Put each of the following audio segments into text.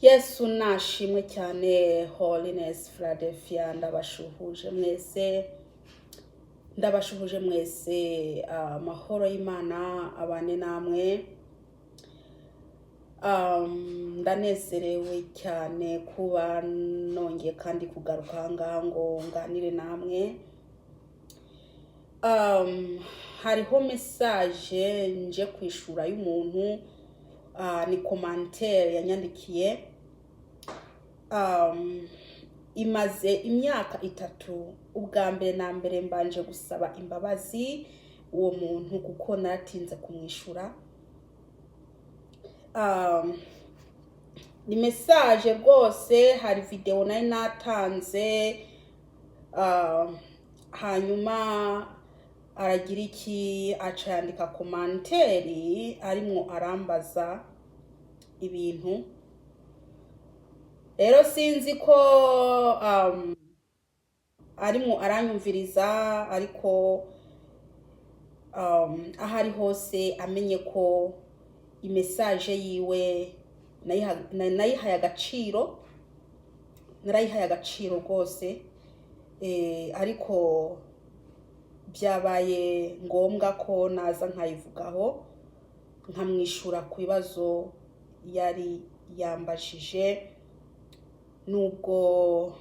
Yesu nashimwe cyane. Holiness Philadelphia, ndabashuhuje mwese, ndabashuhuje mwese. Amahoro y'Imana abane namwe. Ndanezerewe cyane kuba nongeye kandi kugaruka aha ngaha ngo nganire namwe. Hariho message nje kwishura y'umuntu, ni commentaire yanyandikiye, imaze imyaka 3. Ubwa mbere na mbere mbanje gusaba imbabazi uwo muntu kuko naratinze kumwishura. Ni message rwose, hari video nari natanze, hanyuma aragira iki, aca yandika commentaire arimwo arambaza ibintu. Rero sinzi ko arimwo aranyumviriza, ariko aho ari hose amenye ko imessage yiwe nayihaye agaciro, narayihaye agaciro rwose. Ariko byabaye ngombwa ko naza nkayivugaho, nkamwishura ku bibazo yari yambajije, nubwo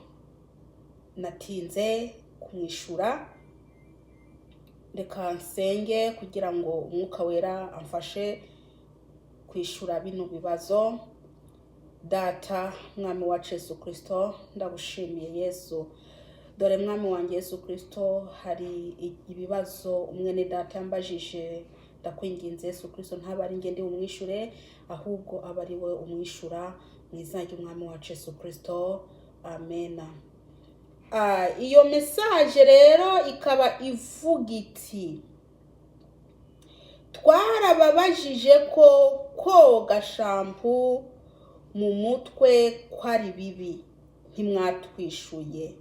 natinze kumwishura. Reka nsenge kugira ngo Umwuka Wera amfashe kwishura bino bibazo. Data, Mwami wacu Yesu Kirisito, ndagushimiye Yesu. Dore Mwami wanjye Yesu Kirisito, hari ibibazo umwene data yambajije. Ndakwinginze Yesu Kirisito, ntabe ari njye ndi bumwishure, ahubwo abe ari we umwishura, mu izina ry'Umwami wacu Yesu Kirisito, amena. Iyo message rero ikaba ivuga iti: "Twarababajije ko koga shampoo mu mutwe ko ari bibi, ntimwatwishuye."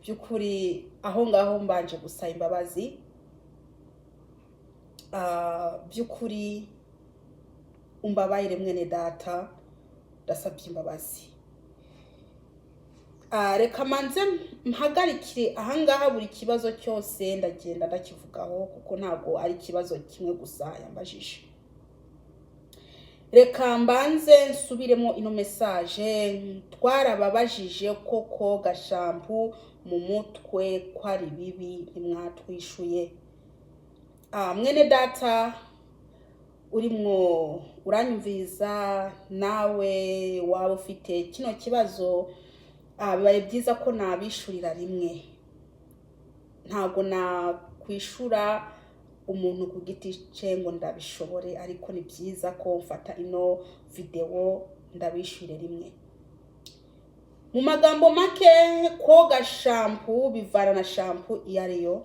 By'ukuri aho ngaho mbanje gusaba imbabazi. By'ukuri umbabarire mwene data, ndasabye imbabazi. Reka manze mpagarikire ahangaha. Buri kibazo cyose ndagenda ndakivugaho kuko ntabwo ari ikibazo kimwe gusa yambajije. Reka mbanze nsubiremo ino message: "Twarababajije ko koga shampoo mu mutwe ko ari bibi, ntimwatwishuye." Mwene data urimwo uranyumviriza, nawe waba ufite kino kibazo, bibaye byiza ko nabishurira rimwe. Ntabwo nakwishura umuntu ku giti cye ngo ndabishobore, ariko ni byiza ko mfata ino video ndabishyure rimwe. Mu magambo make, koga shampoo bivana na shampoo iyo ariyo.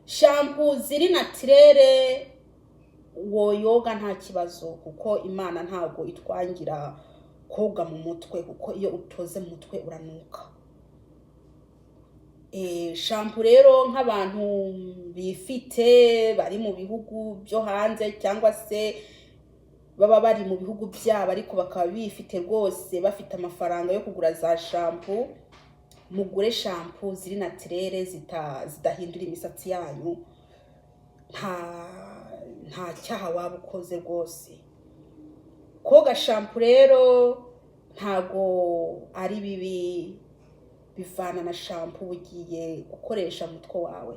Shampoo ziri naturelle woyoga nta kibazo, kuko Imana ntabwo itwangira koga mu mutwe, kuko iyo utoze mu mutwe uranuka. Shampoo rero nk'abantu bifite bari mu bihugu byo hanze, cyangwa se baba bari mu bihugu byabo ariko bakaba bifite rwose, bafite amafaranga yo kugura za shampoo, mugure shampoo ziri naturelle, zidahindura imisatsi yanyu. Nta cyaha waba ukoze rwose. Koga shampoo rero ntago ari bibi, bivana na shampoo ugiye gukoresha mu mutwe wawe.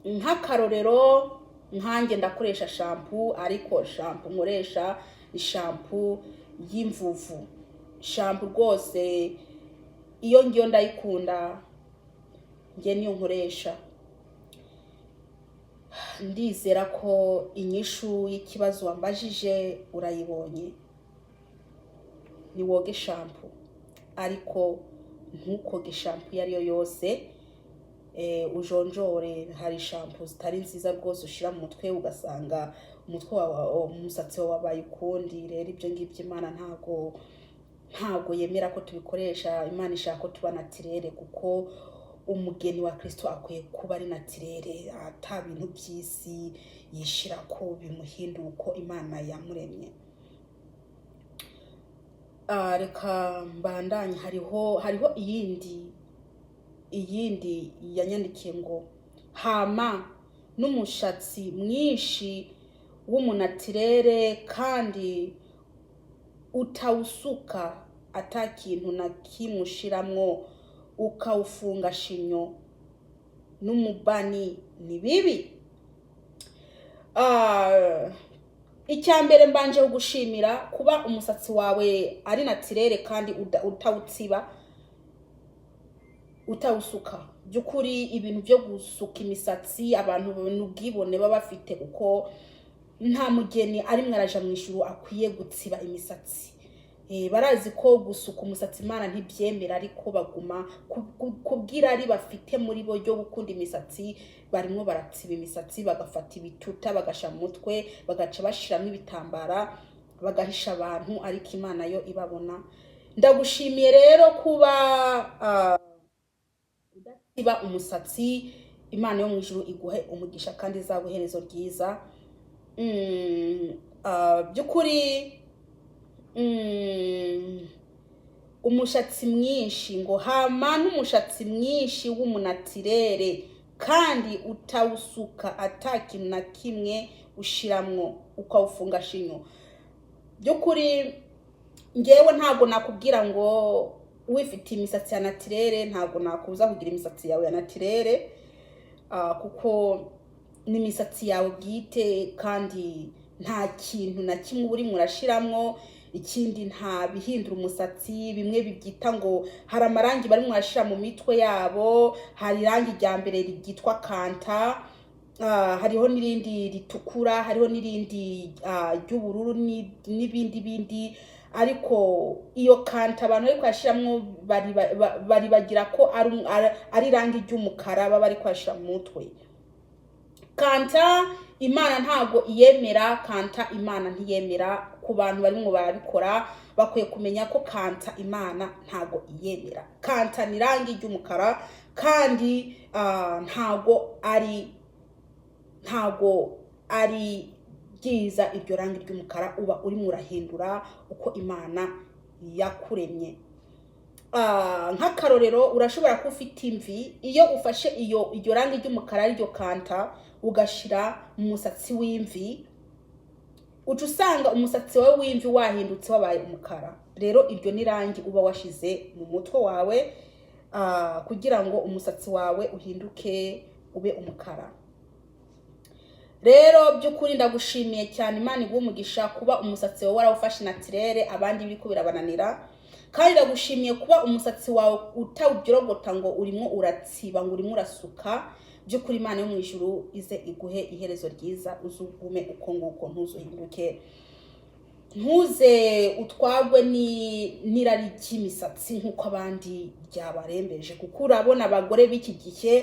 Nk'akarorero, nkanjye ndakoresha shampoo, ariko shampoo nkoresha ni shampoo y'imvuvu. Shampoo rwose iyo ngiyo ndayikunda, njye niyo nkoresha. Ndizera ko inyishu y'ikibazo wambajije urayibonye. Ni woge shampoo, ariko ntukoge shampoo iyo ariyo yose. Ujonjore. Hari shampoo zitari nziza rwose ushyira mu mutwe ugasanga umutwe wawe, umusatsi wawe wabaye ukundi. Rero ibyo ngibyo Imana ntabwo yemera ko tubikoresha. Imana ishaka ko tuba naturelle, kuko Umugeni wa Kristo akwiye kuba ari naturel, ata bintu by'isi yishira ko bimuhindura uko Imana yamuremye. Reka mbandanye. Hariho iyindi yanyandikiye ngo: "Hama n'umushatsi mwinshi w'umunaturel kandi utawusuka, ata kintu na kimwe ushiramwo, ukawufunga chignon n'umubani, ni bibi?" Icya mbere, mbanje kugushimira kuba umusatsi wawe ari naturel kandi utawutsiba, utawusuka. By'ukuri ibintu byo gusuka imisatsi, abantu n'ubwibone baba bafite, kuko nta mugeni arimwo araja mu ijuru akwiye gutsiba imisatsi. Barazi ko gusuka umusatsi Imana ntibyemera, ariko baguma kubw'irari bafite muri bo ryo gukunda imisatsi, barimwo baratsiba imisatsi, bagafata ibituta bagasha mu mutwe, bagaca bashiramo ibitambara, bagahisha abantu, ariko Imana yo ibabona. Ndagushimiye rero kuba udasiba umusatsi. Imana yo mu ijuru iguhe umugisha kandi izaguhe iherezo ryiza. By'ukuri umushatsi mwinshi, ngo: "Hama n'umushatsi mwinshi w'umunaturel kandi utawusuka, ata kintu na kimwe ushiramwo, ukawufunga chignon." By'ukuri ngewe ntabwo nakubwira ngo wifitiye imisatsi ya naturel, ntabwo nakubuza kugira imisatsi yawe ya naturel, kuko ni imisatsi yawe bwite kandi nta kintu na kimwe uba urimo urashiramwo. Ikindi, nta bihindura umusatsi bimwe bibyita ngo hari amarangi barimo barashira mu mitwe yabo. Hari irangi rya mbere ryitwa kanta, hariho n'irindi ritukura, hariho n'irindi ry'ubururu, n'ibindi bindi. Ariko iyo kanta abantu bari kuyashiramwo bari bagira ko ari irangi ry'umukara baba bari kuyashira mu mutwe. Kanta Imana ntago iyemera, kanta Imana ntiyemera. Ku bantu barimwo barabikora, bakwiye kumenya ko kanta Imana ntago iyemera. Kanta ni irangi ry'umukara kandi ntago ari ryiza iryo rangi ry'umukara. Uba urimo urahindura uko Imana yakuremye. Nk'akarorero, urashobora kuba ufite imvi. Iyo ufashe iyo iryo rangi ry'umukara, ariryo kanta, ugashira mu musatsi w'imvi, uca usanga umusatsi wawe w'imvi wahindutse, wabaye umukara. Rero iryo ni rangi uba washize mu mutwe wawe kugira ngo umusatsi wawe uhinduke ube umukara. Rero by'ukuri ndagushimiye cyane, Imana iguhe umugisha kuba umusatsi wawe warawufashe naturel, abandi biriko birabananira. Kandi ndagushimiye kuba umusatsi wawe utawubyorogota ngo urimo uratsiba, ngo urimo urasuka. By'ukuri Imana yo mu ijuru ize iguhe iherezo ryiza, uzugume uko nguko, ntuzuhinduke, ntuze utwagwe n'irari ry'imisatsi nk'uko abandi ryabarembeje. Kuko urabona abagore b'iki gihe,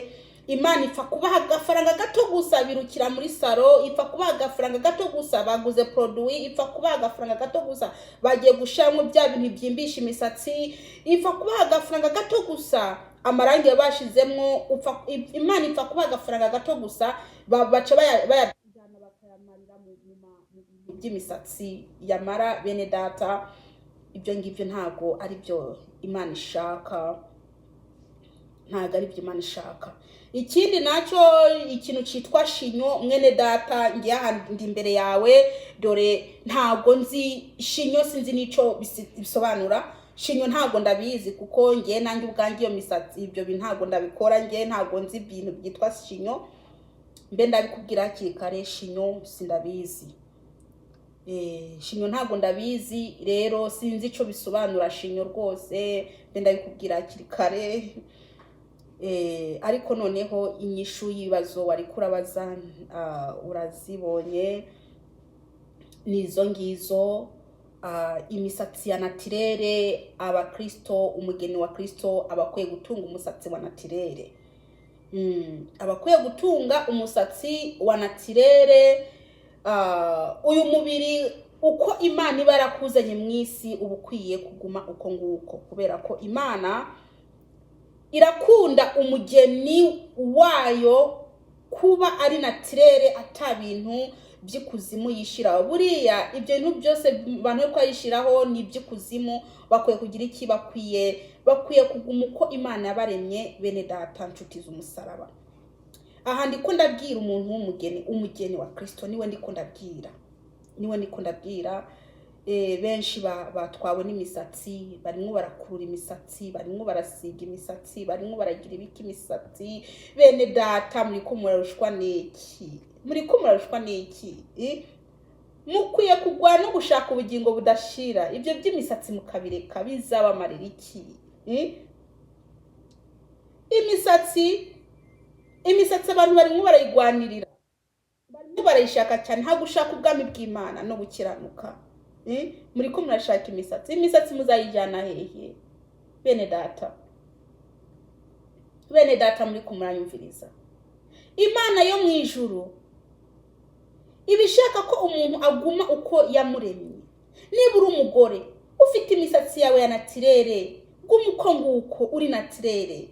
Imana ipfa kubaha agafaranga gato gusa, birukira muri salon. Ipfa kubaha agafaranga gato gusa, baguze produit. Ipfa kubaha agafaranga gato gusa, bagiye gushiramo bya bintu byimbisha imisatsi. Ipfa kubaha agafaranga gato gusa, amarangi bashizemwo. Imana ipfa kubaha agafaranga gato gusa, baca bayajyana bakayamarira mu bintu by'imisatsi. Yamara bene data, ibyo ngibyo ntabwo ari byo Imana ishaka, ntabwo ari byo Imana ishaka. Ikindi nacyo, ikintu cyitwa chignon, mwene data, ngiye aha ndi imbere yawe, dore ntabwo nzi chignon, sinzi n'icyo bisobanura. Chignon ntabwo ndabizi, kuko ngiye nanjye ubwanjye iyo misatsi, ibyo bintu ntabwo ndabikora. Ngiye ntabwo nzi ibintu byitwa chignon. Mbe ndabikubwira hakiri kare, chignon sindabizi. Chignon ntabwo ndabizi, rero sinzi icyo bisobanura chignon rwose, mbe ndabikubwira hakiri kare. Ariko noneho inyishu y'ibibazo wari kurabaza urazibonye, ni izo ngizo. Imisatsi ya naturel, abakristo, umugeni wa Kristo aba akwiye gutunga umusatsi wa naturel. Aba akwiye gutunga umusatsi wa naturel. Uyu mubiri uko Imana iba yarakuzanye mu isi, uba ukwiye kuguma uko nguko, kubera ko Imana Irakunda umugeni wayo kuba ari naturelle, ata bintu by'ikuzimu yishyiraho. Buriya ibyo bintu byose abantu bari kwayishyiraho ni iby'ikuzimu. Bakwiye kugira iki? Bakwiye kuguma uko Imana yabaremye. Bene data, nshuti z'umusaraba, aha ndiko ndabwira umuntu w'umugeni, umugeni wa Kirisito, niwe ndiko ndabwira, niwe ndiko ndabwira. Benshi batwawe n'imisatsi, barimo barakurura imisatsi, barimo barasiga imisatsi, barimo baragira ibiki imisatsi. Bene data, muri ko murarushwa n'iki? Muri ko murarushwa n'iki? Mukwiye kugwa no gushaka ubugingo budashira. Ibyo by'imisatsi mukabireka, bizabamarira iki? Imisatsi abantu barimo barayigwanirira, barimo barayishaka cyane, nta gushaka ubwami bw'Imana no gukiranuka. Muri ko murashaka imisatsi. Imisatsi muzayijyana hehe? Bene data, bene data, muri ko muranyumviriza, Imana yo mu ijuru iba ishaka ko umuntu aguma uko yamuremye. Niba uri umugore ufite imisatsi yawe ya naturelle, guma uko nguko uri naturelle,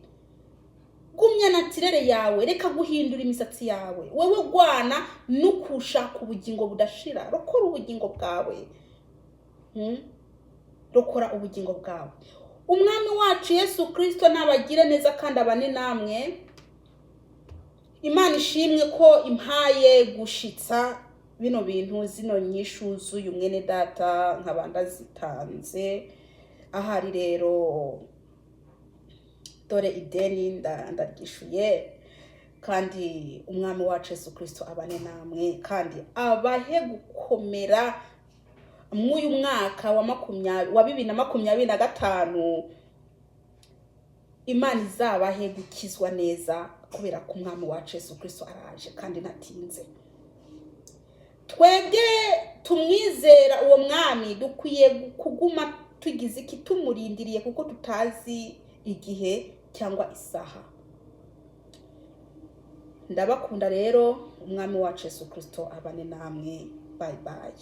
gumya naturelle yawe, reka guhindura imisatsi yawe. Wowe rwana no kushaka ubugingo budashira, rokora ubugingo bwawe. Rokora ubugingo bwawe. Umwami wacu Yesu Kirisito nabagire neza kandi abane namwe. Imana ishimwe ko impaye gushitsa bino bintu, zino nyishu z'uyu mwene data nkaba ndazitanze. Ahari rero dore ideni ndaryishuye. Kandi Umwami wacu Yesu Kirisito abane namwe kandi abahe gukomera mw'uyu mwaka wa 2025. Imana izabahe gukizwa neza, kubera ko Umwami wacu Yesu Kirisito araje kandi ntatinze. Twebwe tumwizera uwo mwami dukwiye kuguma tugize iki? Tumurindiriye, kuko tutazi igihe cyangwa isaha. Ndabakunda rero. Umwami wacu Yesu Kirisito abane namwe. Bye bye.